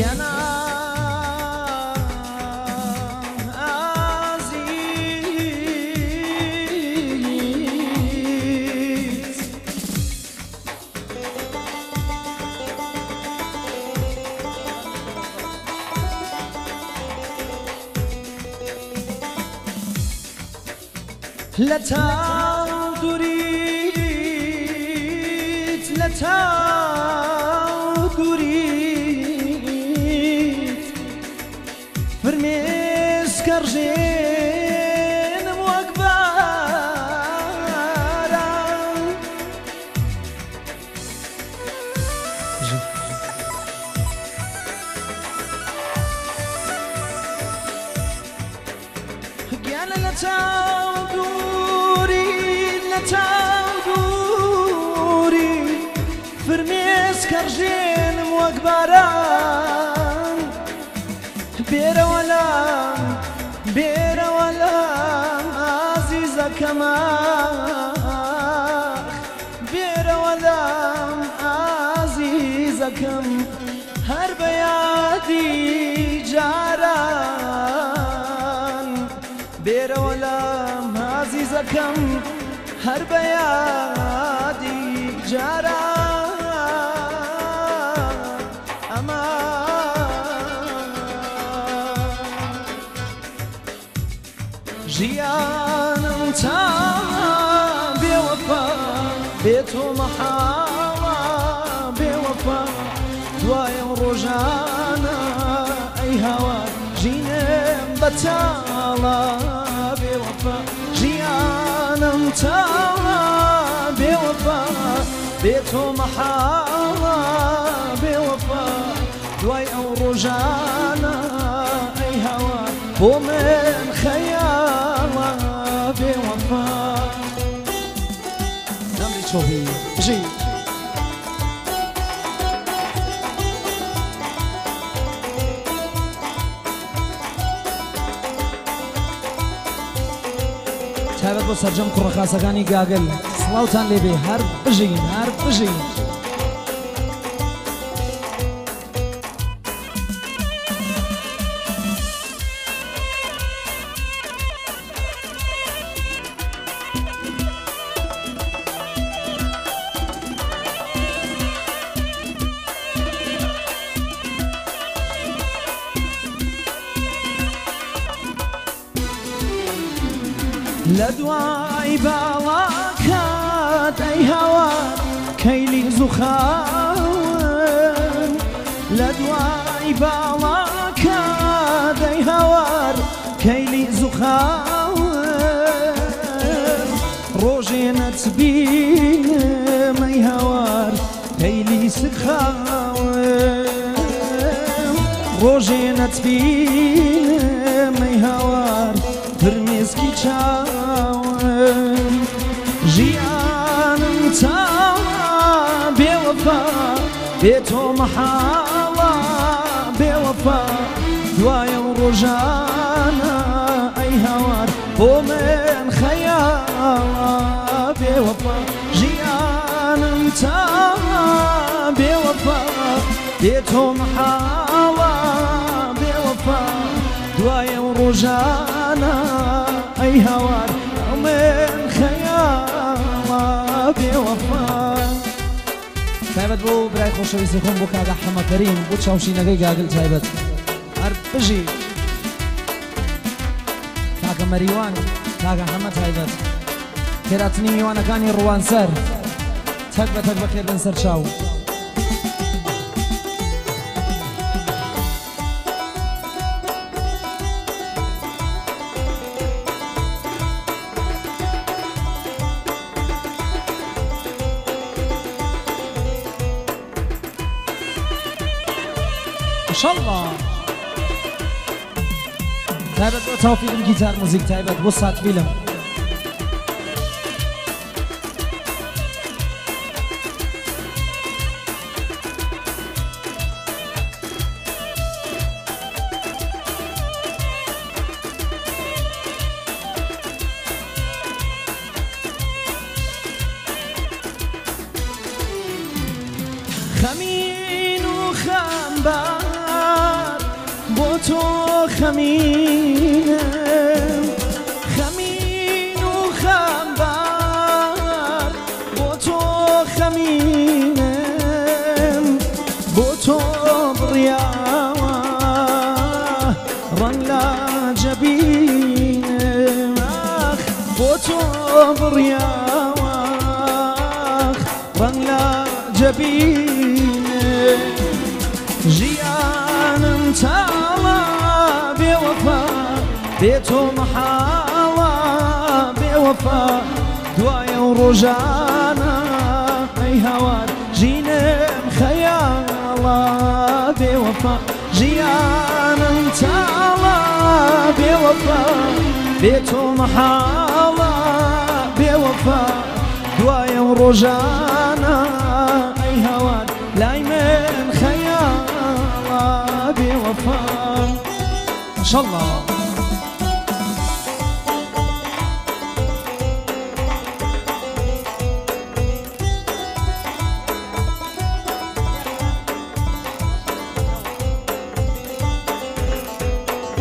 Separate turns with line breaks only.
گیانە ئازیز لە تاو دووریت لە تاو دووریت فرمێسکە ڕژێنم وەک باران گیانە لە چاو دووریت لە چاو دووریت فرمێسکە ڕژێنم وەک باران بێرەوە لام بێرەوە لام ئازیزەکەم ئاخ بێرەوە لام ئازیزەکەم هەر بە یادی جاران بێرەوە لام ئازیزەکەم هەر بە یادی جاران ئەمان ژیانم تا بێوەفا بێ تۆ مەحاڵە بێوەفا دوای ئەو ڕۆژانە ئەی هاوار ژینم بەتاڵە بێوەفا ژیانم تاڵە بێوەفا بێ تۆ مەحاڵە بێوەفا دوای ئەو ڕۆژانە ئەی هاوار بۆ من خەیاڵە بێوەفا نەمری چۆپی بژی تایبەت بۆ سەرجەم کوڕە خاسەکانی گاگل سڵاوتان لێبێ هەر بژین هەر بژین لە دوای باڵاکات ئەی هاوار کەیلی زوخاون لە دوای باڵاکات ئەی هاوار کەیلی زوخاون ڕۆژێ نەتبینم ئەی هاوار کەیلی سکخاون ڕۆژێ نەتبینم ئەی هاوار فرمێسکی چاوم ژیانم تاڵە بێوەفا بێ تۆ مەحاڵە بێوەفا دوای ئەو ڕۆژانە ئەی هاوار بۆ من خەیاڵە بێوەفا ژیانم تاڵە بێوەفا بێ تۆ مەحاڵە بێوەفا دوای ئەو ڕۆژانە ئەی هاوار ئەو من خەیاڵە بێوەفا تایبەت بۆ برای خۆشەویستی خۆم بۆ کاکە حەمە کەریم بۆ چاوشینەکەی گاگل تایبەت هەر بژی کاکە مەریوان کاکە حەمە تایبەت خێراتنی میوانەکانی ڕوانسەر تەک بە تەک بەخێربن سەر چاو ما شاء الله تایبەت بۆ تاوفیلم گیتار موزیک تایبەت بۆ سات فیلم
خەمین و خەمبار
بۆ تۆ خەمینم خەمین و خەمبار بۆ تۆ خەمینم بۆ تۆ بڕیاوە ڕەنگ لە جەبینم ئاخ بۆ تۆ بڕیاوە ڕەنگ لە جەبینم ژیانم تاڵە بێوەفا بێ تۆ مەحاڵە بێوەفا دوایە و ڕۆژانە ئەی هاوار ژینم خەیاڵە بێوەفا ژیانم تاڵە بێوەفا بێ تۆ مەحاڵە بێوەفا دوایە و ڕۆژانە ئەی هاوار لای من خەیاڵە بێوەفا. ماشاءالله.